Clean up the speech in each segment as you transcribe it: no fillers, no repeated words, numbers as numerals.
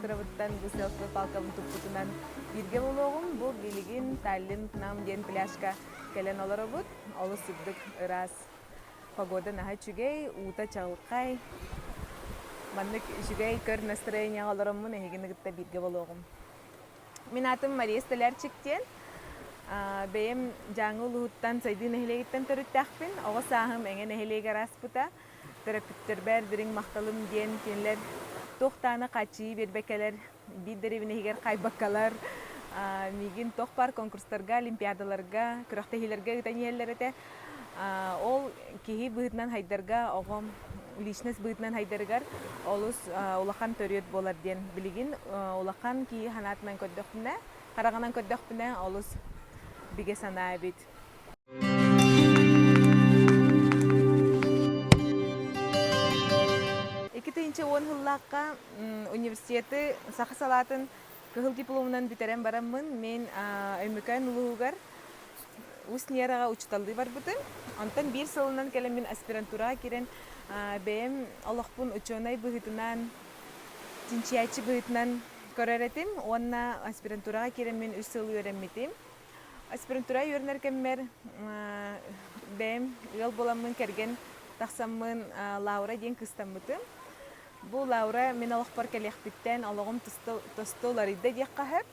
островыттан бу селфи палкабын туппутунан бииргэ буолуоҕум. Бу билигин Таллин Нам диэн пляжка кэлэн олоробут. Олус үрдүк ыраас погода наһаа үчүгэй, уута чаҕылхай. Маннык үчүгэй көр настроениеҕа олороммун эһигини кытта бииргэ буолуоҕум. Мин аатым Мария Столярчик диэн. Бэйэм Дьааҥы улууһуттан Сайдыы нэһилиэгиттэн төрүттээхпин. Оҕо сааһым Эҥэ нэһилиэгэр ааспыта. Төрөппүттэрбэр дириҥ махталым диэн кинилэр туох даҕаны хааччыйыы биэрбэккэлэр, биир дэриэбинэ иһигэр хаайбаккалар, миигин туох баар конкурстарга, олимпиадаларга, күрэхтэһиилэргэ ыытан иһэллэр этэ. Ол киһи быһыытынан хайдарга оҕом личность быһыытынан хайдарыгар олус улахан төрүөт буолар диэн билигин улахан киһи санаатынан көрдөхпүнэ, хараҕынан көрдөхпүнэ олус бигэ санаа эбит. 2010 сыллаахха университеты саха салаатын кыһыл дипломунан бүтэрэн бараммын мин Өймөкөөн улууһугар Усть-Нераҕа учууталлыы барбытым. Онтон биир сылынан кэлэн мин аспирантураҕа киирэн бэйэм олохпун учуонай быһыытынан, чинчийээччи быһыытынан көрөр этим уонна аспирантураҕа киирэн мин үс сыл үөрэммитим. Аспирантура үөрэнэр кэммэр бэйэм ыал буоламмын кэргэн тахсаммын Лаура диэн кыыстаммытым. Бу Лаура мин олохпор кэлиэхпиттэн олоҕум тосту уларыйда диэххэ сөп.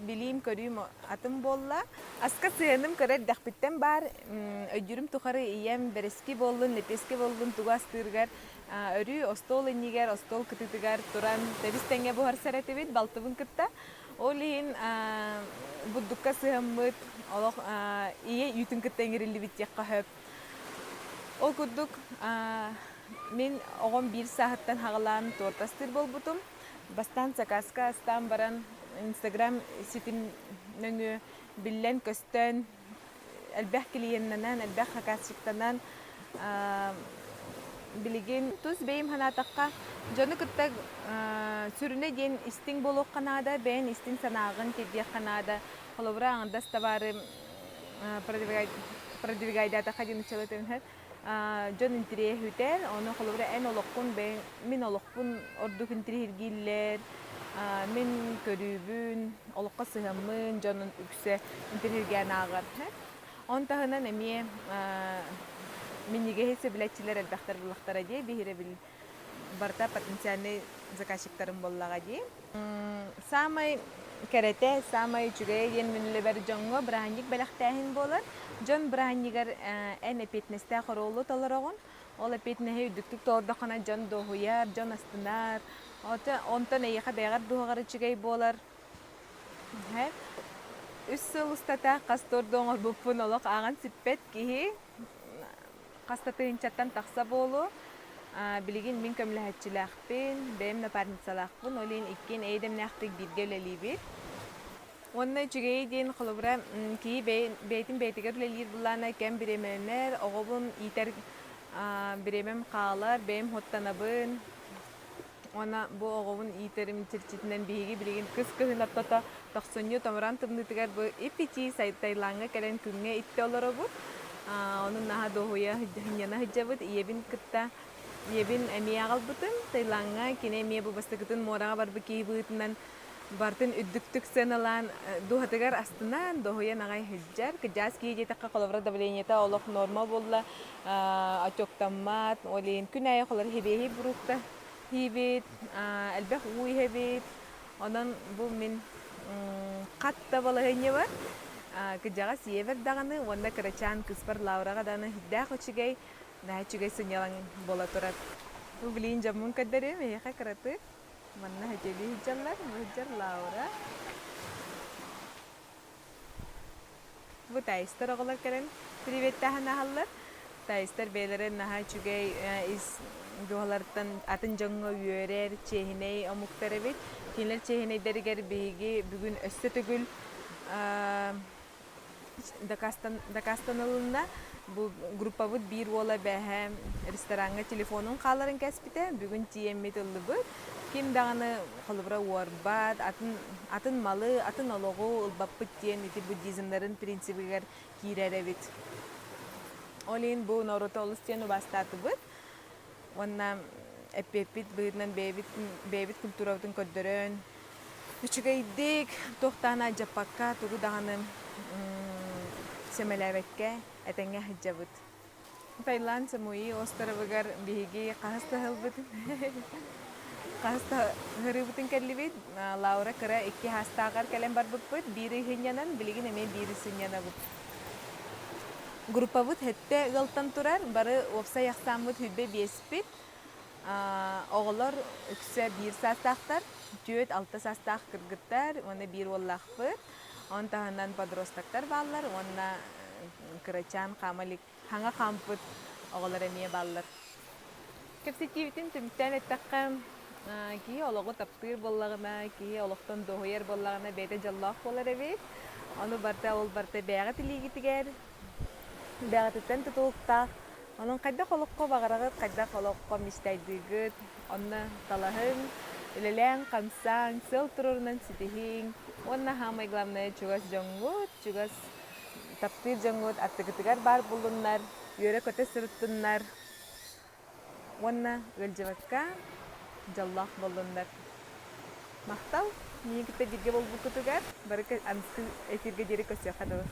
Билиим-көрүүм атын буолла. Аска сыһыаным кыра эрдэхпиттэн баар. Өйдүүрүм тухары ийэм бэрэски буоллун, лэпиэскэ буоллун тугу астыырыгар өрүү остуол иннигэр, остуол кытыытыгар туран тэбис-тэҥҥэ буһарсар этибит балтыбын кытта. Ол иһин бурдукка сыһаммыт, олох ийэ үүтүн кытта иҥэриллибит диэххэ сөп. Ол курдук мин оҕом биир сааһыттан хаҕалаан торт астыыр буолбутум. Бастаан сакааска астаан баран Инстаграм ситим нөҥүө биллэн-көстөн, элбэх клиеннэнэн, элбэх заказчиктанан билигин тус бэйэм санаатахха, дьону кытта сүрүнэ диэн истиҥ буолуохха наада, бэйэҥ истиҥ санааҕын тиэрдиэххэ наада. Холобура, аҥардас табаары продвигайдаатахха диэн нууччалыы этэн дьон интириэһүтэр, ону холобура эн олоххун бэйэҥ мин олохпун ордук интириэһиргииллэр, мин көрүүбүн, олоххо сыһыаммын дьон үксэ интириэһиргээн ааҕар. Он таһынан эмиэ минньигэһи сөбүлээччилэр элбэхтэр буллахтара дии, биһирэбил барыта потенциальный заказчиктарым буоллаҕа дии. Саамай кэрэтэ, саамай үчүгэйэ диэн мин үлэбэр дьоҥҥо бырааһынньык бэлэхтээһин буолар. Дьон бырааһынньыгар эн эппиэтинэстээх оруолу толороҕун. Ол эппиэтинэһи үрдүктүк толордоххуна дьон дуоһуйар, дьон астынар. Онтон эйиэхэ бэйэҕэр дууһаҕар үчүгэй буолар. Үс сыл устата хас торду оҥорбуппун олох ааҕан сиппэт киһи. Хас да тыһыынчаттан тахса буолуо. Билигин мин көмөлөһөөччүлээхпин, бэйэм напарницалаахпын, ол иһин иккиэн эйэ-дэмнээхтик бииргэ үлэлиибит. Уонна үчүгэйи диэн холобура киһи бэйэтин бэйэтигэр үлэлиир былаана кэм бириэмэлэнэр, оҕобун иитэр бириэмэм хаалар, бэйэм уоттанабын. Уонна бу оҕобун иитэрим чэрчитинэн биһиги билигин кыс кыһын ортото тохсунньу томороон тымныытыгар бу ип-итии Таилаҥҥа кэлэн күҥҥэ иттэ олоробут. Ону наһаа дуоһуйа сынньана сылдьабыт. Ийэбин кытта ийэбин эмиэ аҕалбытым. Таилаҥҥа кини эмиэ бу бастакытын муораҕа барбыт киһи быһыытынан барытын үрдүктүк сыаналаан дууһатыгар астынан, дуоһуйан аҕай сылдьар. Кырдьаҕас киһи диэтэххэ, холобура, давлениета олох норма буолла, отектаммат, ол иһин күн аайы холор хибиэһий бурукта иһибит, элбэх уу иһэбит. Онон бу мин хат да балаһыанньа бар. Кырдьаҕас ийэбэр даҕаны уонна кырачаан кыыспар Лаураҕа даҕаны сүрдээх үчүгэй, наһаа үчүгэй сынньалаҥ буола турар. Бу билигин дьоммун көрдөрүөм эһиэхэ кыратык. Манна садьыалыы сылдьаллар, бу сылдьар Лаура. Бу таистар оҕолор кэлэн приветтэһэн аһаллар. Таистар бэйэлэрэ наһаа үчүгэй ис дууһаларыттан атын дьоҥҥо үөрэр, чиэһинэй омуктар эбит. Кинилэр чиэһинэйдэригэр биһиги бүгүн өссө төгүл дакаастанылынна. Бу группабыт биир уола бээһэ рестораҥҥа телефонун хааларын кэспитэ. Бүгүн тиийэммит ыллыбыт. Ким даҕаны холобура уорбат, атын, атын малы, атын олоҕу ылбаппыт диэн ити буддизмнарын принцибигэр киирэр эбит. Ол иһин бу норуоту олус диэн убаастаатыбыт. Уонна Эппиэппит быһыытынан бэйэбит бэйэбит культурабытын көрдөрөн, үчүгэйдик, туох даҕаны алдьаппакка, тугу даҕаны сэмэлээбэккэ этэҥҥэ сылдьабыт. Таиланд Самуи островыгар биһиги хаһыс да ыһылбытын хаһыс да ыһырыыбытын кэллибит. Лаура кыра икки саастааҕар кэлэн барбыппыт. Биир ый сынньанан, билигин эмиэ биир ый сынньанабыт. Группабыт сэттэ ыалтан турар, бары уопсай ахсааммыт 25-пит. Оҕолор үксэ биир саастаахтар, 4-6 саастаах кыргыттар уонна биир уоллаахпыт. Ону таһынан подростоктар бааллар уонна кырачаан хаама илик хаҥа хаампыт оҕолор эмиэ бааллар. Кэпсэтиибитин түмүктээн эттэххэ, киһи олоҕу таптыыр буоллаҕына, киһи олохтон дуоһуйар буоллаҕына бэйэтэ дьоллоох буолар эбит. Ону барыта ол барыта бэйэҕит илиигитигэр, бэйэҕититтэн тутулуктаах. Онон хайдах олоххо баҕараҕыт, хайдах олоххо мечтайдыыгыт, онно талаһыҥ, үлэлээҥ-хамсааҥ, сыал туруорунан ситиһиҥ уонна саамай главное чугас дьоҥҥут, чугас таптыыр дьоҥҥут аттыгытыгар баар буоллуннар, үөрэ-көтө сырыттыннар уонна ыалдьыбакка дьоллоох буоллуннар. Махтал, миигин кытта бииргэ буолбуккутугар, бары аныгы эфиргэ диэри көрсүөххэ дылы.